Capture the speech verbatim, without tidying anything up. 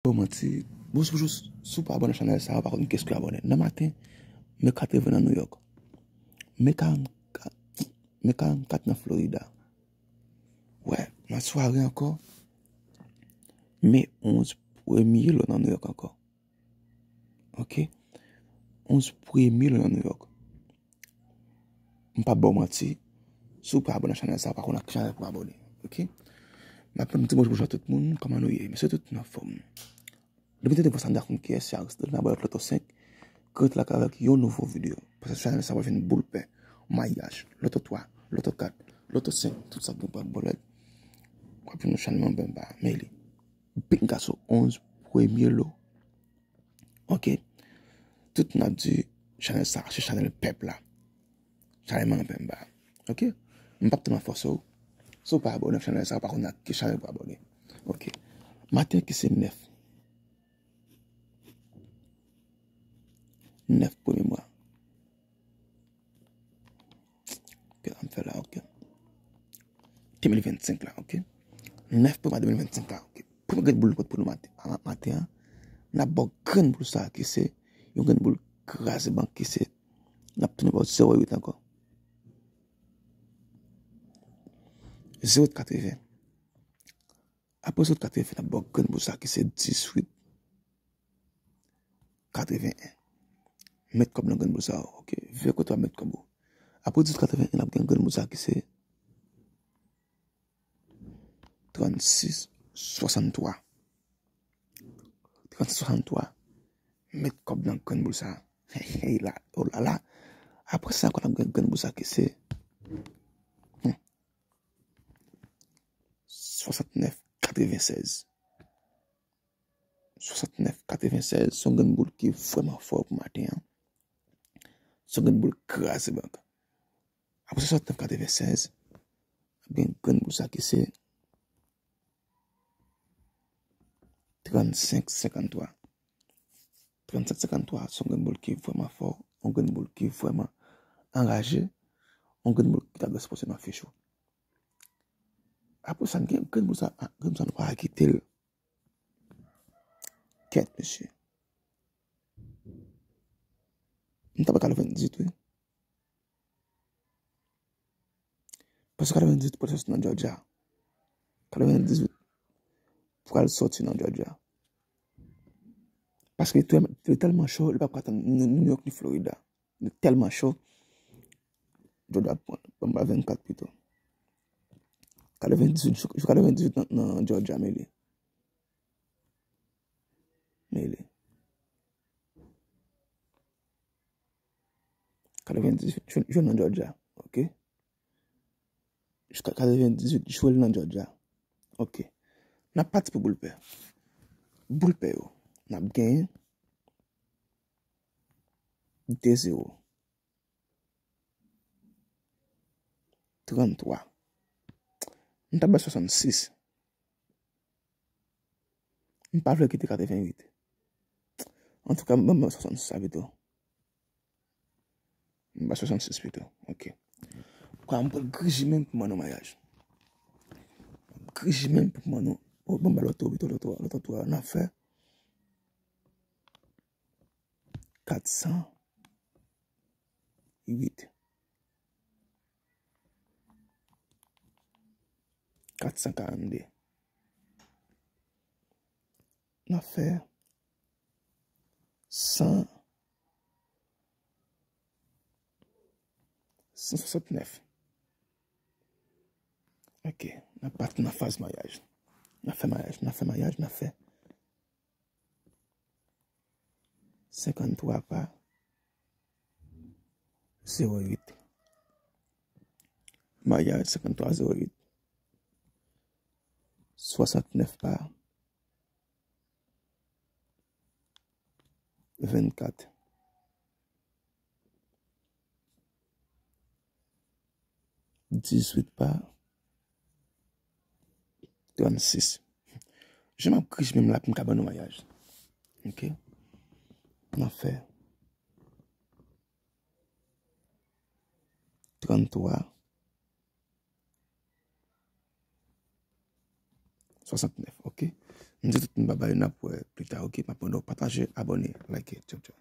Bon, manti. Bonjou, bonjou. Si w pa abòne chanèl sa, w pa konn kiyès ki abòne. Nan maten, me katreven nan New York. Me karannkat, me karannkat nan Florida. Wè, nan sware ankò, me onz premye lo nan New York ankò. Ok? Onz premye lo nan New York. M p ap ba w manti. Si w pa abòne chanèl sa, w pa konn ak chanèl pou abòne. Ok? M ap di bonjou, bonjou a tout moun. Kòman nou ye? M swete tout moun anfòm. Depi w tande vwa sa, m deja konn kiyès se Aristide, n ap wè lòt loto senk. Ki rete la avèk yon nouvo videyo. Paske chanèl sa va vin boul pè. Mayaj, loto twa, loto kat, loto senk, tout sa k gen pou ak bòlèt. W ap jwenn yon chanèl mwen menm ba, men li. Pinga sou onz premye lo. Ok? Tout moun ap di, chanèl sa, se chanèl pèp la. Chanèl mwen menm ba. Ok? M p ap tèlman fòse w. Si w pa abòne ak chanèl sa, w pa konn ak ki chanèl pou abòne. Ok. Maten ki se nèf. Nèf premye mwa. Ok, sa m fè la, ok. De mil vennsenk la, ok. Nèf premye mwa de mil vennsenk la, ok. Premye grenn boul nou pot pou nou maten, a, maten an. N ap ba w grenn boul sa ki se yon grenn boul kraze bank ki se, n ap tounen ba w zewo uit ankò. Zewo uit katreven. Apre zewo uit katreven, n ap ba w grenn boul sa ki se dizuit katreven en. Met kòb nan grenn boul sa, ok. Veye kote w ap met kòb ou. Apre dizuit katreven en, n ap gen grenn boul sa ki se trannsis swasanntwa. Trannsis swasanntwa. Met kòb nan grenn boul sa. Hey, hey, la, oh la la. Apre sa, ankò n ap gen grenn boul sa ki se, hmm, swasantnèf katrevensèz. Swasantnèf katrevensèz, se yon grenn boul ki vrèman fò pou maten an. Se yon grenn boul kraze bank. Apre swasantnèf katrevensèz, ap gen grenn boul sa ki se trannsenk senkanntwa. Trannsenk senkanntwa, se yon grenn boul ki vrèman fò, yon grenn boul ki vrèman anraje, yon grenn boul ki ta dwe sipoze nan fich ou. Apre sa, n gen grenn boul sa, a, grenn boul sa nou pa kite l. Kèt, mesye. M ta pral katrevendizuit, wi. Paske katrevendizuit pral soti nan Georgia. Katrevendizuit pral soti nan Georgia. Paske li tè-, li tèlman cho, li p ap ka tann New York ni Florida. Li tèlman cho. Georgia ap pran. Ban m ba vennkat pito. Katrevendizuit, jou, jou katrevendizuit nan, nan Georgia, men li. Men li. Katrevendizuit, jwenn, jwenn nan Georgia, ok? Jiska katrevendizuit, jwe l nan Georgia. Ok. N ap pati pou boul pè. Boul pè yo. N ap genyen de zewo. Tranntwa. M ta bay swasannsis. M pa vle kite katreventuit. Antouka, m ban swasannsis la pito. M ba swasannsis pito. Ok. Kwa m pral griji menm pou m ban nou mayaj. Griji menm pou m ban nou. O, ban m ba loto pito, loto, loto twa. N ap fè kat san uit. Kat san karannde. N ap fè san, san swasantnèf. Ok, n ap pati nan faz mayaj. N ap fè mayaj, n ap fè mayaj, n ap fè senkanntwa pa zewo uit. Mayaj senkanntwa zewo uit. Swasantnèf pa vennkat. Dizuit pa trannsis. Jan m ap griji menm la pou m ka ban nou mayaj. Ok? N ap fè tranntwa swasantnèf, ok? M di tout moun babay, n ap wè pita, oke? M ap mande w pataje, abòne, like. Tchao, tchao.